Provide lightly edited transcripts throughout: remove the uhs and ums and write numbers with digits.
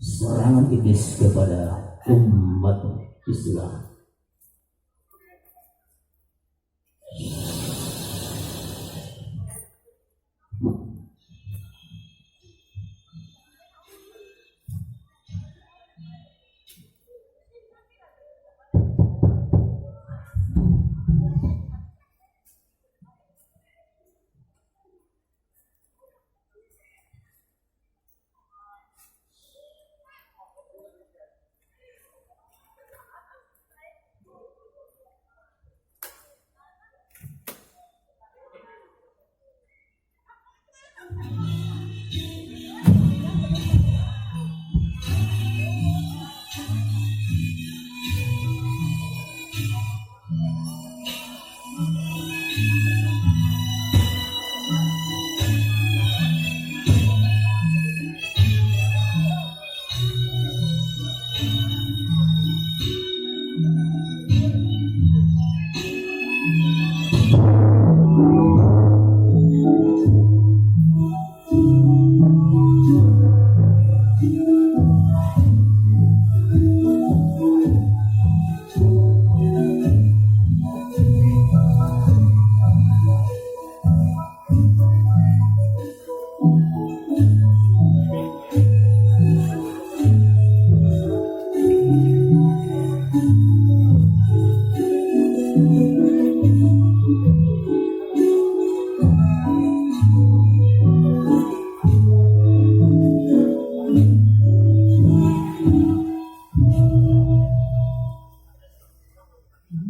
Serangan iblis kepada umat Islam.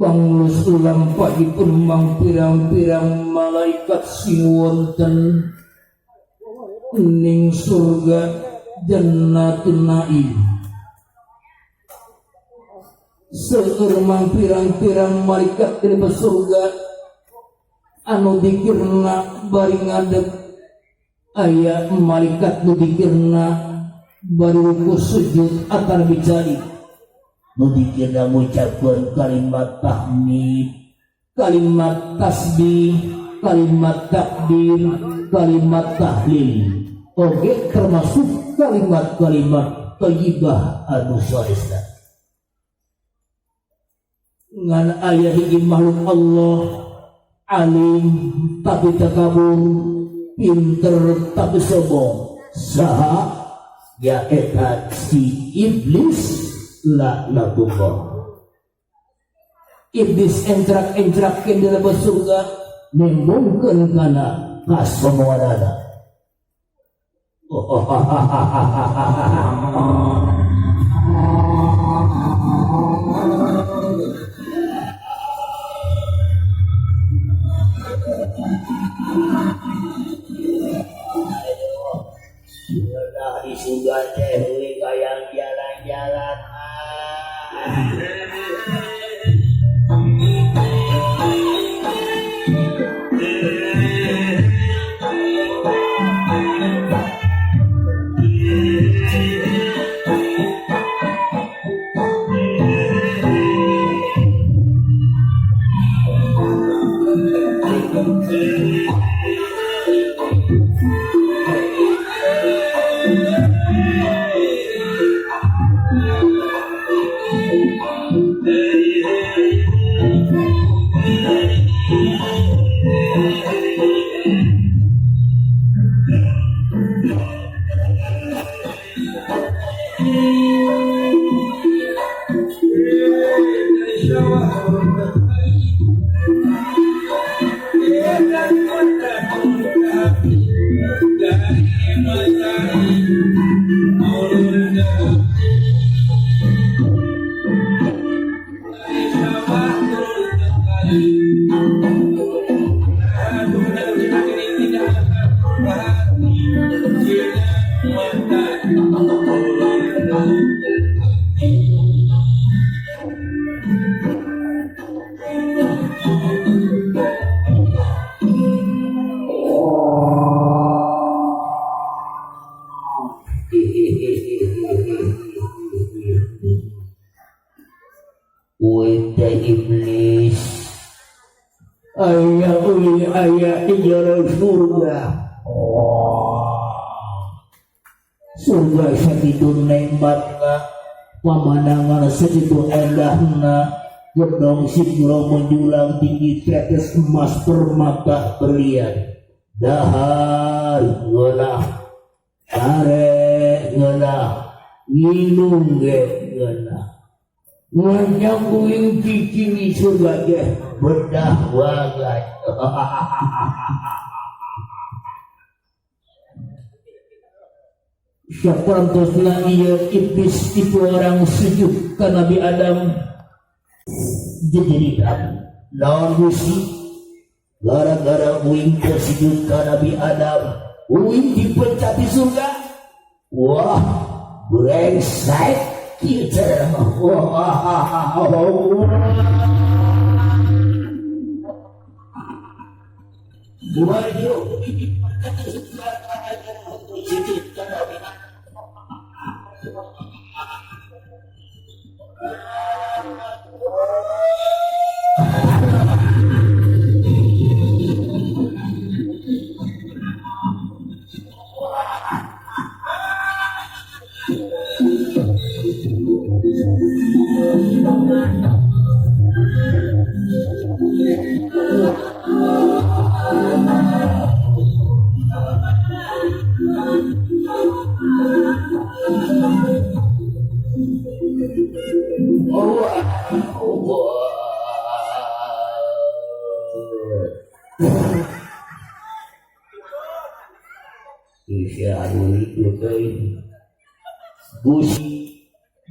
Banglus lampahipun mang pirang-pirang malaikat sing wonten ning surga Jannatun Naim. Seueur mang pirang-pirang malaikat di surga anu dikirna bari ngadeg, aya malaikat nu dikirna bari ruku sujud akan bicari, nu dikirna ngucapkeun kalimat tahmid, kalimat tasbih, kalimat takbir, kalimat tahlil, oge termasuk kalimat-kalimat thayyibah anu sanesna. Ngan aya hiji makhluk Allah alim tapi takabur, pinter tapi sombong, saha? Ya eta si iblis laknatullah. Iblis entrak-entrakeun di lebet surga, nembongkeun kana kasombonganana. Udah di surga teh euy hayang jalan-jalan. Iblis aya uli aya di jero surga. Oh. Surga sakitu nikmatna, pemandangan segitu endahna, gedong sigro menjulang tinggi tetes emas permata berlian. Dahar ngeunah, sare ngeunah, nginum ge ngeunah. Ngan kuing cicing di surga ge bedah wagai. Saperantosna ieu iblis itu orang sujud ka Nabi Adam jadi naon Gusti, gara-gara uing teu sujud ka Nabi Adam uing dipecat di surga. Wah, brengsek kieu cara mah. Wah, waduh, dipecat di surga gara-gara sujud ka Nabi Adam.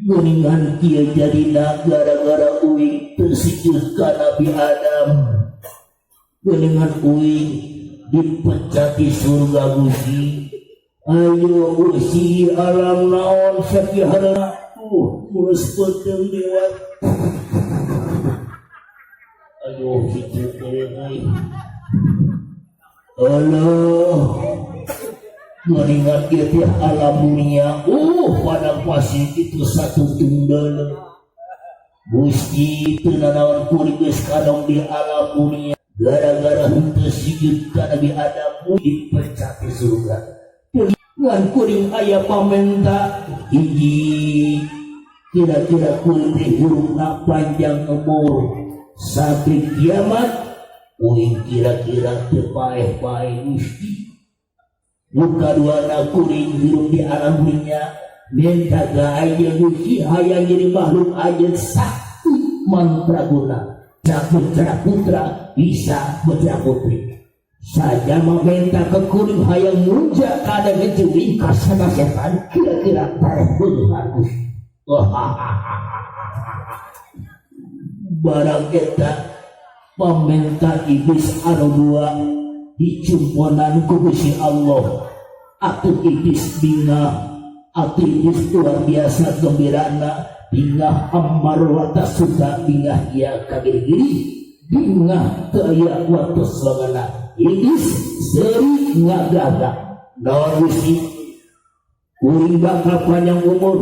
Guningan kieu jadina gara-gara uing teu sujud ka Nabi Adam. Guningan uing dipecat di surga Gusti. Ayo Gusti alam naon sakiharana mulus peuteung lewat. Ayo kitu euy. Allah mengingat dia alam dunia, pada pasir itu satu tunggal. Gusti teu nanaon kuring geus kadong di alam dunia, gara-gara henteu sujud ka Nabi Adam dipecat di surga. Ngan kuring aya pamenta hiji, kira-kira kuring teh hirupna panjang umur sampai kiamat, kuring kira-kira teu paeh-paeh Gusti. Muka dua kuring hirup di alam dunia, minta ka aja Gusti hayang jadi makhluk aja sakti mantraguna, putra putra bisa putra putri. Saja meminta ke kuring hayang muja kada ngejui kasana setan kira-kira paeh Gusti. Barang eta peminta iblis anu dua dicumponan ku Gusti Allah. Atuh iblis bingah, atuh iblis luar biasa gembirana, bingah ammar wa suka bingah ia kagiri-giri, bingah teu aya watos wagana. Iblis seuri ngagagak. Naon Gusti? Kuring bakal panjang umur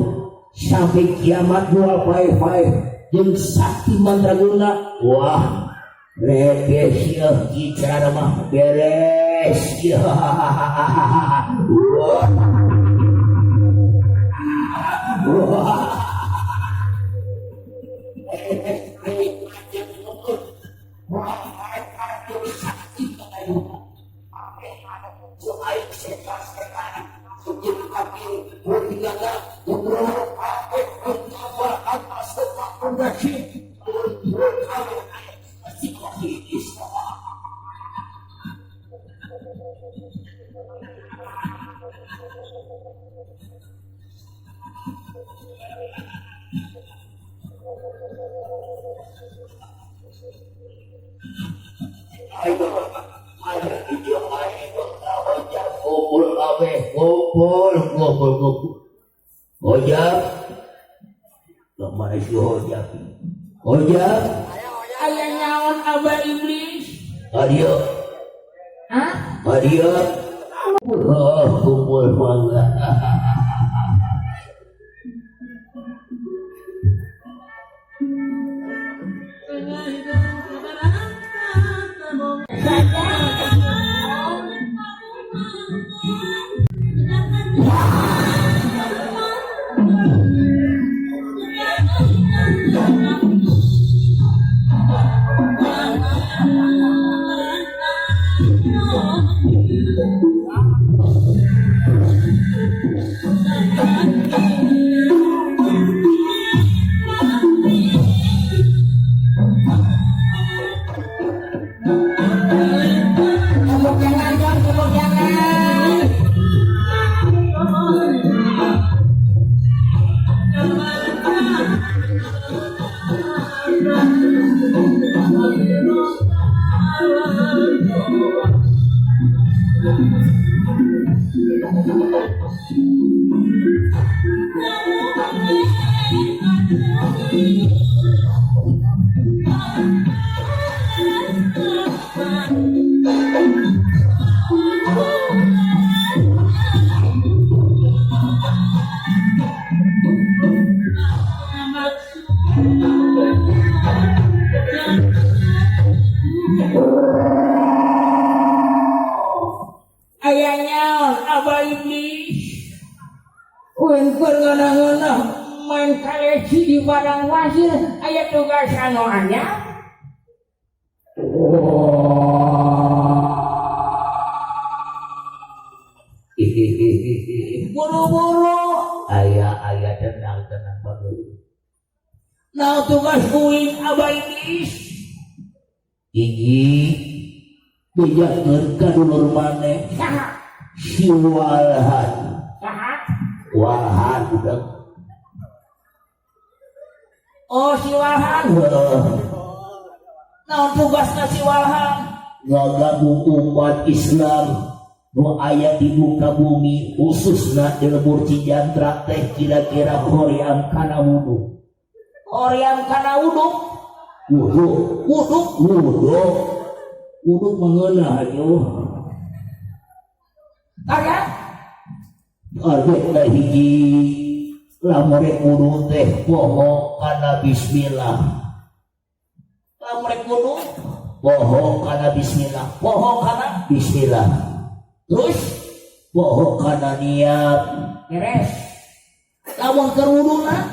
sampai kiamat moal paeh-paeh jeung sakti mandraguna. Wah, beres ya, bicara mah beres ya. Wah. Wah. Kumpul, kumpul, kumpul. Hojab. Mana si hojab? Hojab. Aya nyaon Abah Iblis? Adio. Hah? Adio. Oh, kumpul mangga. Aya nyaon Abah Iblis Uing keur ngeunah-ngeunah main kaleci di padang pasir aya tugas anu anyar. Buru-buru aya aya tenang tenang bagus. Nah tugas kuing Abah Iblis hiji bejakeun ka dulur maneh saha si Walhan. Saha? Walhan budak. Oh si Walhan. Nah tugasna si Walhan ngaganggu umat Islam nu aya di muka bumi khususna di lembur Cijantra teh kira-kira hoream kana wudu. Hoream kana wudu. Wudu, wudu, wudu. Wudu mengeunah atuh. Target? Target teh hiji lamun rek wudu teh poho kana bismillah. Lamun rek wudu poho kana bismillah, poho kana bismillah. Terus poho kana niat beres. Lamun keur wuduna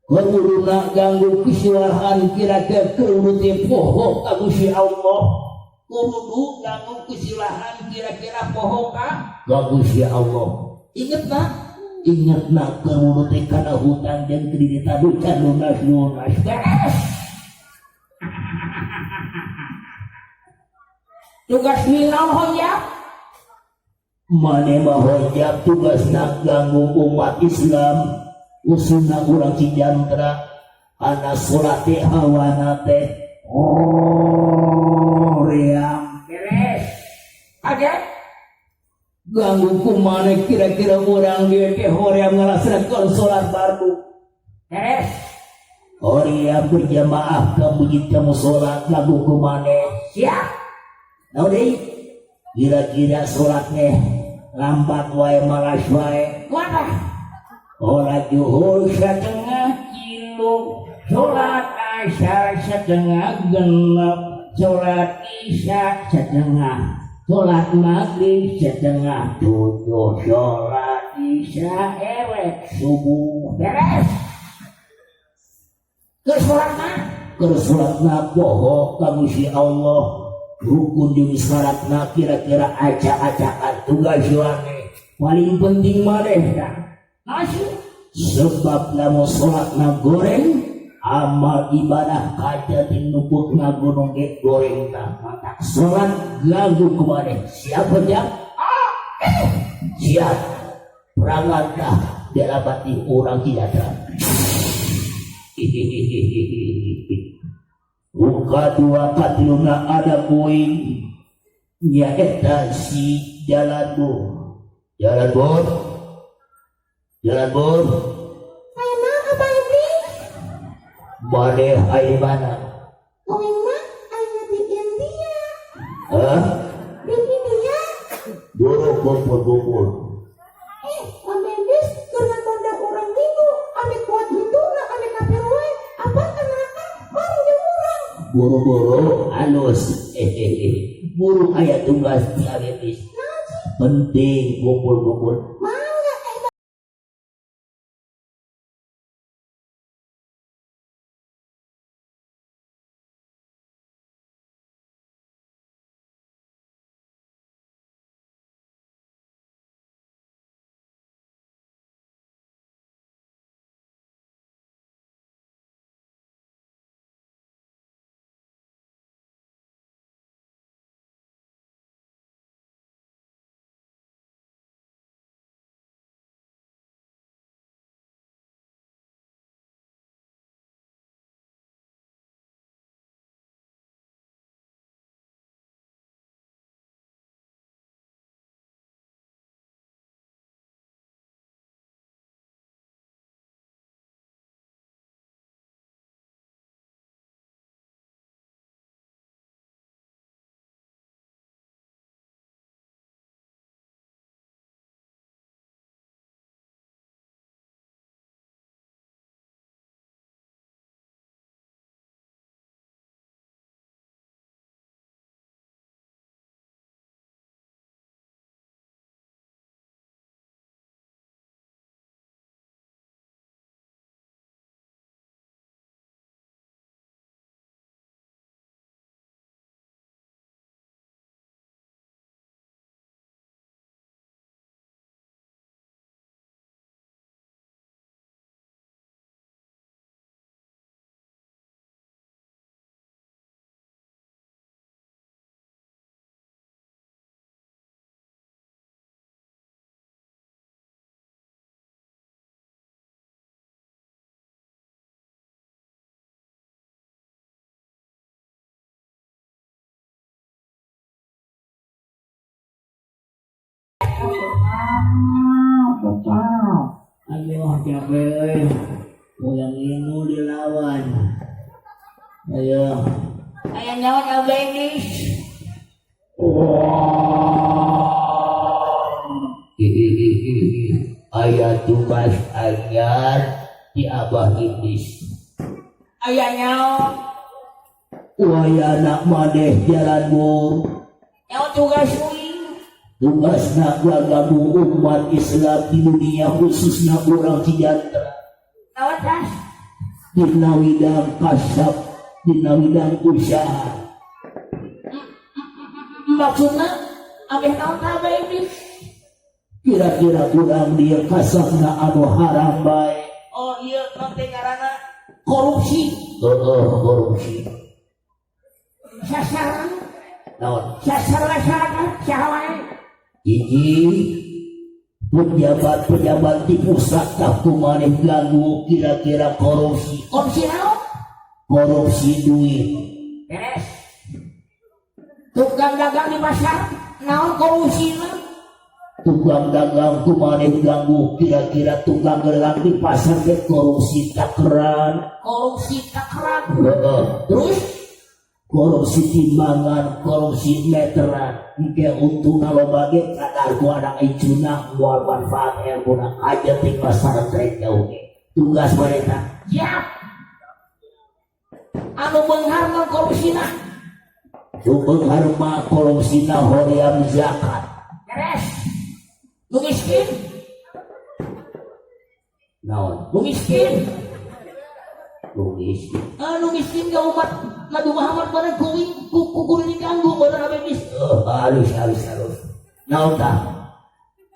keur wuduna ganggu kisiwahan kira-kira keur wudu teh poho ka Gusti Allah. Keur wudu ganggu kisiwahan kira-kira poho ka Gusti Allah. Inget na? Inget na keur wudu teh kana hutang jeung kredit anu can lunas-lunas. Beres. Tugas naon honjab? Mane mah honjab tugasna ganggu umat Islam khususna urang Cijantra ana salat teh hawana teh hoream. Beres. Kaget? Ganggu kumane kira-kira urang dieu teh hoream ngalaksanakeun salat fardu. Beres. Hoream berjamaah ka masjid ka musala ganggu kumane. Siap. Naon deui? Kira-kira salat teh lambat wae malas wae. Kumaha? Salat zuhur setengah kilo, salat asar setengah genep, salat isya setengah, salat maghrib setengah tujuh, salat isya ewek subuh. Beres. Keur salatna? Keur salatna poho ka Gusti Allah. Rukun jeung syaratna kira-kira acak-acakan tugas maneh. Paling penting maneh tah. Nasi sebab lamun salatna goreng amal ibadah kaca tinumpukna gunung ge goreng tah. Maka salat ganggu ku maneh. Siap aja? Siap. Perangan dah dialabati urang Cijantra. Uka dua katiluna ada kuing nyaeta si jalan bu jalan bor jalan bor. Ayeuna apa Iblis? Maneh aya mana? Kuing mah aya di India. Hah? Di India. Buru kumpul-kumpul. Ame Iblis keur ngagoda urang minggu, ame kuat hitungna, ame kafir wae, apa ka neraka bareng jeung urang. Buru-buru halus. Buru aya tugas di Iblis. Penting kumpul-kumpul. Ayo capek euy. Moyang inu dilawan. Ayo. Aya nyawa Abah Iblis. Aya tugas anyar di Abah Iblis. Aya nyawa. Wayana maneh jalan bur. Nyawa tugas uing. Tugasna ganggu umat Islam di dunia khususnya urang Cijantra. Naon tas? Dina widang kasab, dina widang usaha. Maksudna abeh naon tah Abah Iblis? Kira-kira urang dia kasabna anu haram bae. Oh iya, naon teh ngaranna korupsi. Heeh, korupsi. Sasaran. Naon? Sasaran masyarakat saha wae? Hiji pejabat-pejabat di pusat tak kumaneh ganggu kira-kira korupsi. Korupsi naon? Korupsi duit. Beres. Tukang dagang di pasar naon korupsina? Tukang dagang kumaneh ganggu kira-kira tukang dagang di pasar ge korupsi takeran. Korupsi takeran. Heeh. Terus korupsi timbangan, korupsi meteran. Engke untungna loba ge kadar ku anak icuna moal manfaat ilmuna aja ting pasar trek jauh ge. Tugas mereka. Siap. Anu beunghar mah korupsina. Nu beunghar mah korupsina hoream zakat. Beres. Nu miskin. Naon? Nu miskin. Nu miskin. Anu miskin ga umat Nabi Muhammad mana kuing ku kudu diganggu bener Abah Iblis. Oh, halus halus halus. Naon tah?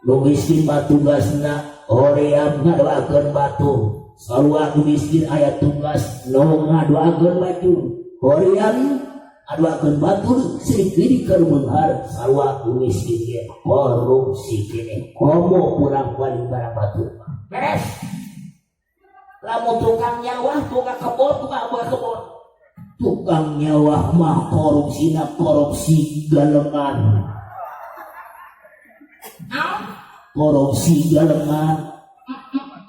Nu miskin mah tugasna hoream ngadoakeun batur. Sarua nu miskin aya tugas nu ngadoakeun batur. Hoream ngadoakeun batur seukeun keur beunghar sarua nu miskin ge korupsi keneh. Komo kurang paling barang batur. Beres. Lamun tukang nyawah, tukang kebon, tukang buah kebon. Tukang nyawah mah korupsina korupsi galengan. Naon? Korupsi galengan.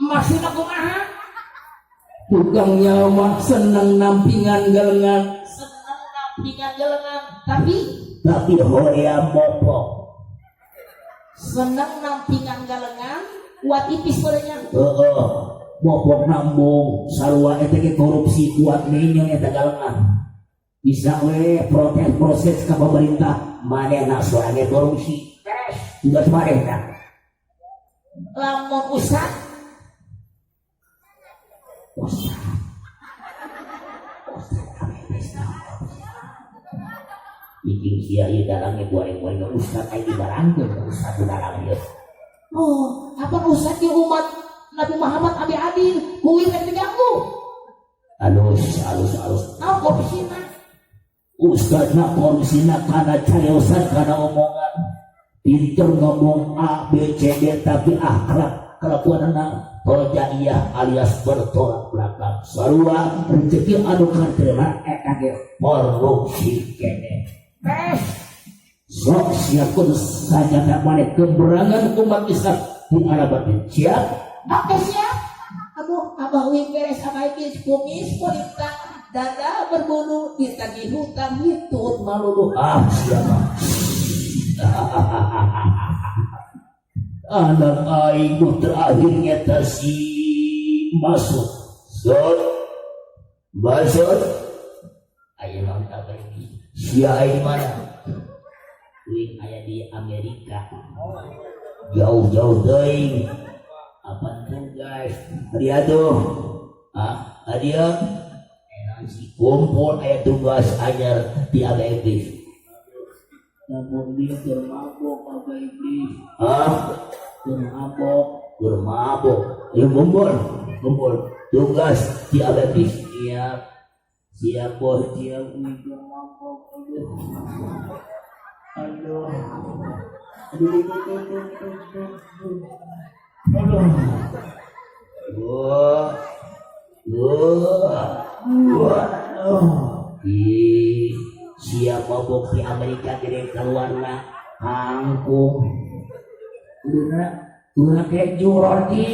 Maksudna kumaha? Tukang nyawah seneng nampingan galengan. Seneng nampingan galengan, tapi hoream mopok. Seneng nampingan galengan, kuat ipis gorengnya. Heeh. Mopok nambung sarua eta ge korupsi kuat menyong eta galengan. Bisa we protes proses ka pemerintah manehna sorange korupsi. Beres. Tugas manehna. Lamun ustad Ustad. Ustad kabeh geus Iking sia ieu dalang ge goreng-goreng ustad aing dibarangkeun ka ustad dalang ieu. Oh, apa ustad ge umat Nabi Muhammad abi adil, kuwi rek diganggu. Alus, alus, alus. Naon korupsina? Ustadna korupsina kana cariosan kana omongan. Pinter ngomong A, B, C, D tapi akhlak kelakuanana tojaiyah alias bertolak belakang. Sarua rezeki anu katerima eta ge korupsi keneh. Beres. Sok siapkeun sajada maneh keberangan umat Islam di arah batin. Siap? Oke siap. Aduh, Abah Wing beres Abah Iblis kumis polintang dada berbulu ditagih hutang hitut malulu. Ah siapa? Anak aing nu terakhir nyata si Masud. Sot. Masud. Aya naon Abah Iblis? Sia aing mana? Wing aya di Amerika. Jauh-jauh teuing. Apa tugas? Dia tuh. Ah, dia si kumpul aya tugas anyar di Abah Iblis. Namun dia termabok Abah Iblis. Ah, termabok, termabok. Ya kumpul, kumpul. Tugas di Abah Iblis. Siap, siap bos, siap. Wih, termabok. Aduh, aduh, aduh, aduh, aduh, aduh. Aduh. Wah. Wah. Wah. Ih, siapa mabok di Amerika gede keluarna kangkung. Luna, luna keju roti.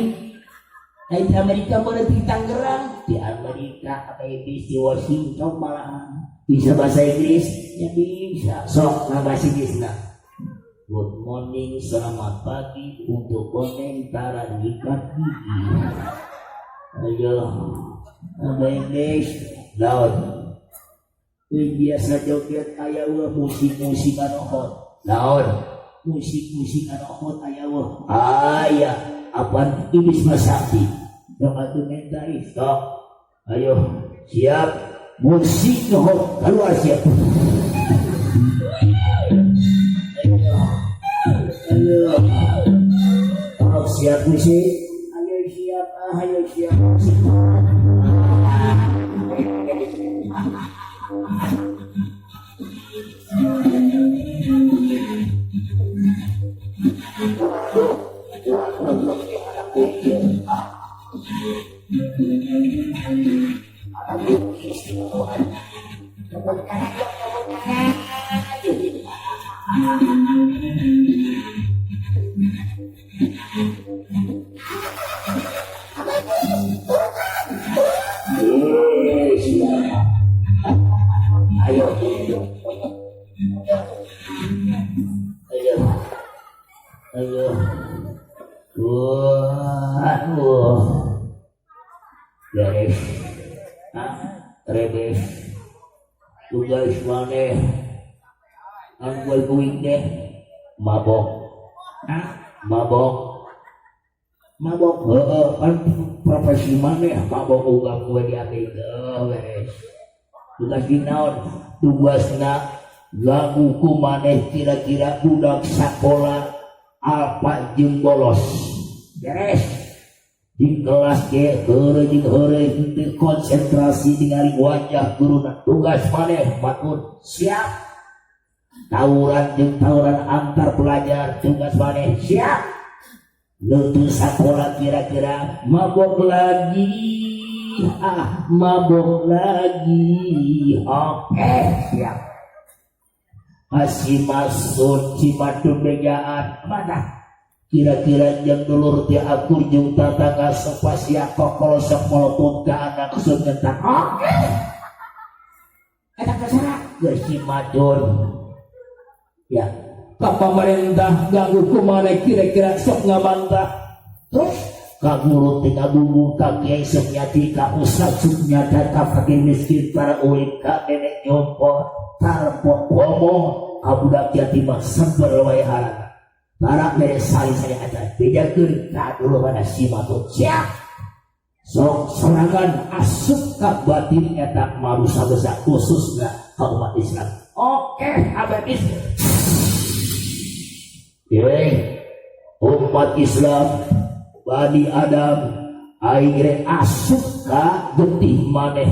Lain di Amerika mana di Tangerang, di Amerika apa di Washington malahan. Bisa bahasa Inggris? Ya bisa. Sok nah bahasa Inggris nah. Good morning, selamat pagi untuk komentaran ikan gigi. Ayo, bahasa Inggris, naon? Biasa joget aya musik-musik anu hot. Naon? Musik-musik anu hot aya wah. Aya, apaan iblis masakti. Sok atuh minta sok. Ayo, siap. Musik nu hot keluar siap. Ayo. Ayo. Oh, siap musik. Ayo siap, ayo siap musik. Ayo. Ayo. Ayo. Wah, wah. Beres. Rebes. Tugas maneh. Anggur kuing deh. Mabok. Mabok. Mabok. Heeh, kan profesi maneh mabok uga gue di Amerika. Beres. Tugas di naon? Tugasna ganggu ku maneh kira-kira budak sakola alpa jeung bolos. Beres. Di kelas ge heureuy jeung heureuy henteu konsentrasi ningali wajah guruna. Tugas maneh matun siap. Tawuran jeung tawuran antar pelajar tugas maneh siap. Leuteung sakola kira-kira mabok lagi. Ah, mabok lagi. Oke, siap. Masih masuk Cimadun bejaan mana? Kira-kira jam dulur ti akur jeung tatangga sapasia kokol sok molotov ka anak sunyetak. Oke. Eta kasara geus Cimadun. Ya, ka pamarentah ganggu kumaha kira-kira sok ngabantah. Terus ka guru teh ngagugu ka kiai sok nyati ka ustad sok nyata ka fakir miskin para ulin ka nenek nyompo tarpo ngomong ka budak yatim mah sabar wae harana. Para beres sali-sali aja bejakeun ka dulu mana si matut siap. Sok sorangan asup ka batin eta marusa besar khususna ka umat Islam. Oke, abadis. Ye, umat Islam Bani Adam aing rek asup ka getih maneh.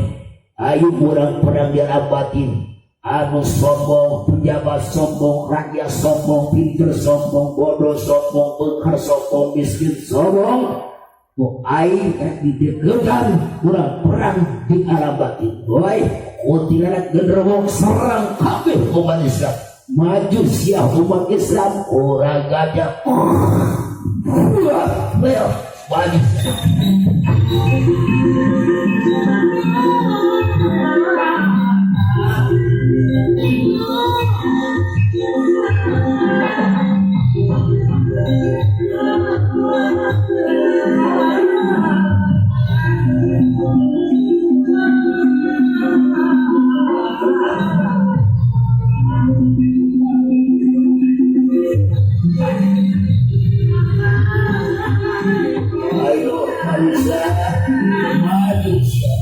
Ayo urang perang di alam batin. Anu sombong, pejabat sombong, rakyat sombong, pinter sombong, bodoh sombong, bekar sombong, miskin sombong. Ku aing rek dideketan urang perang di alam batin. Woi, kuntilanak genderuwo serang kabeh umat Islam. Maju sia umat Islam, urang gajah. Wah, maju. Ayo manusia, manusia.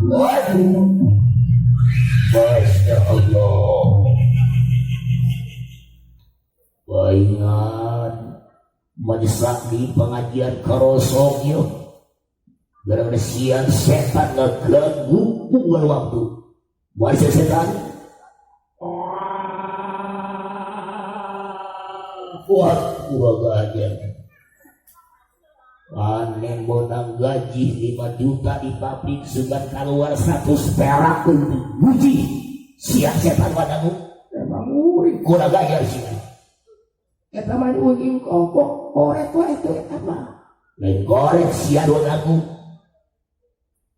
Waduh, Masya Allah. Baingan menyesak di pengajian kerosok yuk. Gara-gara siang setan ngeganggu unggal waktu. Wajah setan. Kuat gua gajah. Panen bonang gaji 5 juta di pabrik sugan keluar 100 perak untuk gaji. Siap setan padamu. Emang uring Kurang ajar sia. Eta mah uing kongko koret wae tuh eta mah. Lain koret sia dua lagu.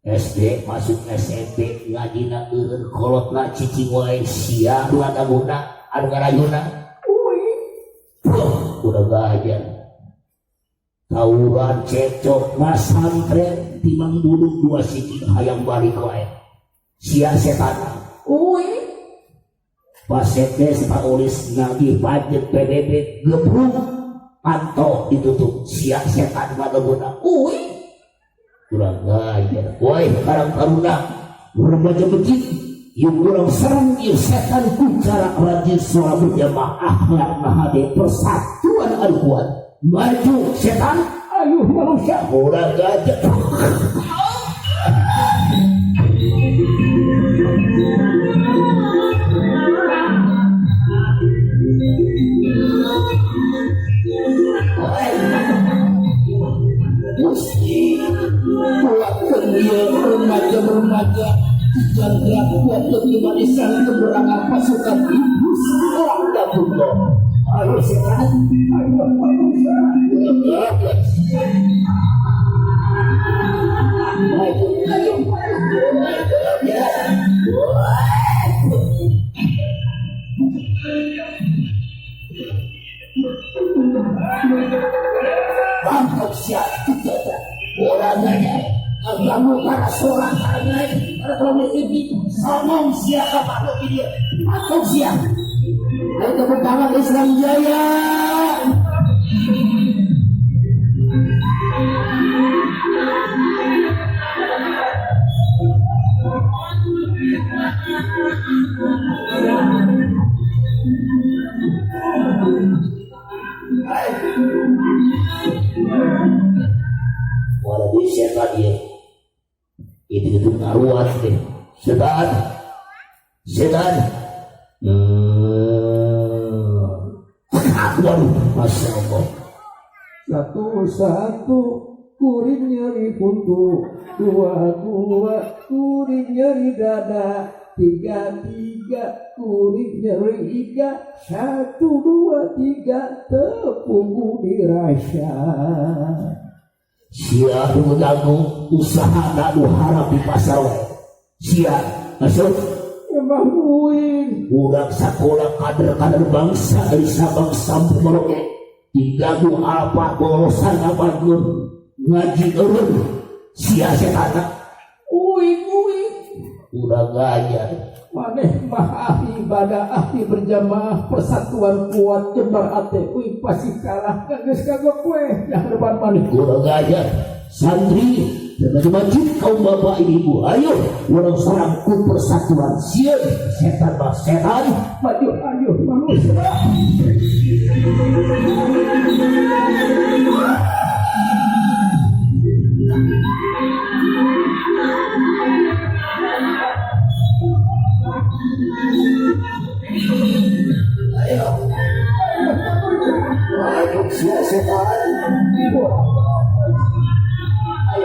SD masuk SMP ngajina eureun kolotna cicing wae sia dua laguna anu ngarayuna. Uing. Kurang ajar. Tawuran cekcok masantren timang duduk dua siki hayang balik wae. Sia setan. Uing. Pasekdes Pak Ulis nagih pajak PBB gebruk panto ditutup sia setan pada guna. Uing. Kurang ajar. Woi karang taruna remaja becik yuk kurang serang ieu setan ku cara rajin sholat berjamaah akhlak mahade persatuan anu kuat. Maju setan, Ayo manusia. Kurang ajar. Mesti kuatkan dia remaja-remaja jaga kuatkan barisan keberangan pasukan iblis orang dapur. Ayo setan, Ayo manusia. Maju, Ayo. Ya. Bangkok siap tidak orangnya agama para sholat para kalau ini songong siapa makhluk ini makhluk siap. Ayo tepuk tangan Islam Jaya. Walau setan ya, itu ngaruat deh. Setan, setan. Waduh, masya Allah. Satu-satu kuring nyeri puntu, dua-dua kuring nyeri dada, tiga-tiga kuring nyeri iga, 1, 2, 3 tepunggu dirasa. Sia mengganggu usaha nu harap di pasar wae. Sia masuk Emang uing. Urang sakola kader-kader bangsa dari Sabang sampai Merauke diganggu apa bolosan apa ngaji eureun sia setan. Uing uing. Urang ngajar. Maneh mah ahli ibadah, ahli berjamaah, persatuan kuat, jembar ate, uing pasti kalah, geus kagok we, yang depan maneh. Urang ngajar santri dan macam kaum bapak ibu, ayo urang serang ku persatuan sieun setan mah setan, maju ayo manusia. Ayo, maju sia setan. Ayo,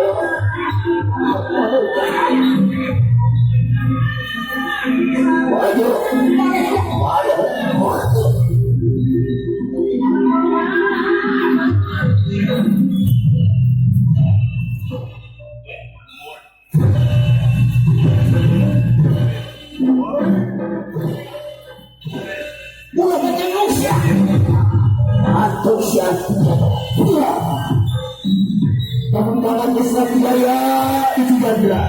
maju, maju, maju. Ulah menjenguk sia. Atau sia. Tangan Islam Jaya itu Jandra.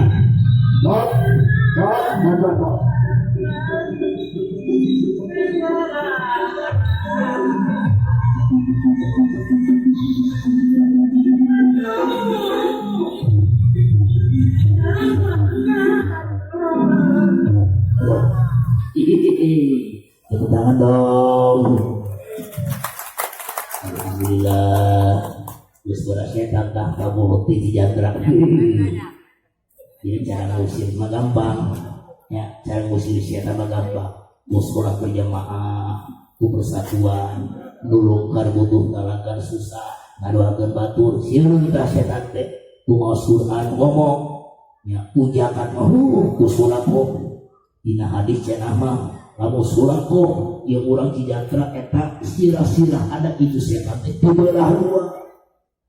Not, not, not, not. Tepuk tangan dong. Alhamdulillah. Terus berasnya tambah kamu roti di Jandra. Jadi cara ngusir mah gampang. Ya, cara ngusir setan mah gampang. Mau sholat berjamaah, ku persatuan, nulung kar butuh talakan susah, ngadoakeun batur, sieun tah setan teh. Ku maos Quran ngomong, ya ujakan mah ku sholat kok. Dina hadis cenah mah Lamun surakoh ya urang Cijantra eta sirah-sirah ada itu setan teh belah dua.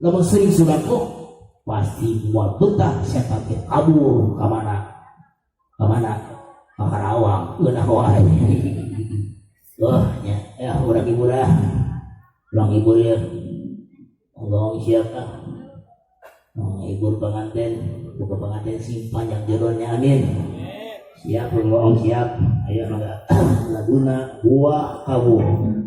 Lamun sering surakoh pasti moal betah, setan teh kabur ka mana? Ka mana? Ka Karawang ngeunah wae. Wah, nya ya urang hibur ah. Urang hibur ya. Allah siap ah. Menghibur pengantin, buka pengantin sing panjang jodohnya, amin. Siap, ngomong siap. Ayo mangga laguna Buah Kawung.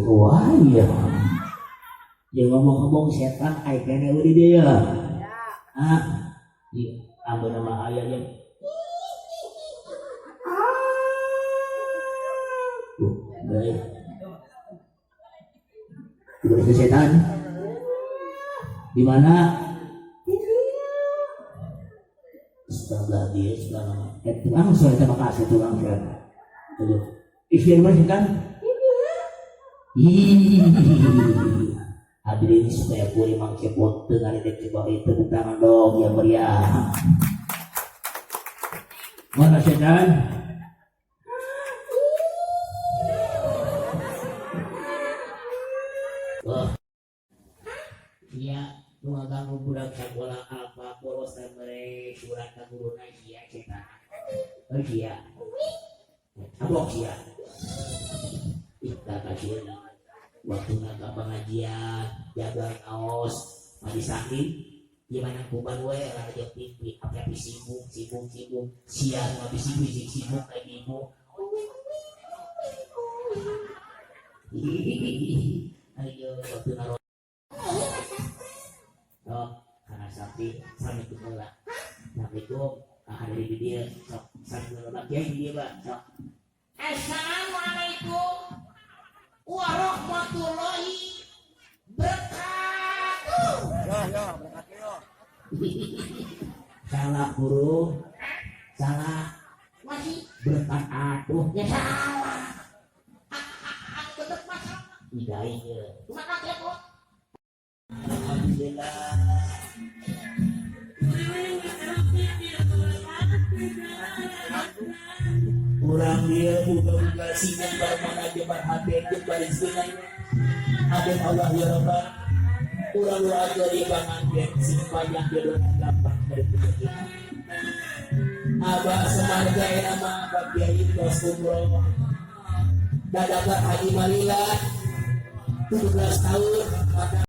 Wah iya. Ya ngomong-ngomong setan ai kene euy di dieu. Ah, di amun nama aya nya. Baik. Udah setan. Di mana? Sebelah dia, sebelah mana? Tukang saya terima kasih tukang saya. Aduh, isi mana setan? Ih, hadirin supaya gue emang cepot dengan ini coba tepuk tangan dong yang meriah. Mana setan? Wah, iya, nu ngaganggu budak sekolah apa bolos mere surat ka guruna sia setan. Oh sia. Abok sia. Ih, kasihan. Waktu ka pengajian, jaga ngaos, mandi sakit, gimana kuban we raja pipi, apa sibuk, sibuk, sibuk, siang habis sibuk, sibuk kayak ibu. Ayo, waktu naruh. Oh, karena sapi, assalamualaikum lah. Assalamualaikum, ada di dia, sok, sambil kiai dia, Pak, sok. Assalamualaikum warahmatullahi wabarakatuh. Ya, berkat yo. Salah guru, salah. Masih berkat atuh. Ya salah. Anu bener masalah. Tidak iya. Cuma kaget kok. Alhamdulillah. Urang dia buka-buka sidang barmana jebar hati jebar sungai. Amin Allah ya Rabbal. Urang doa di panganten sing panjang jodoh gampang dari penyakit. Abah Semar gaya nama Abah Kiai tos umroh. Dadakan Haji Malila 17 tahun maka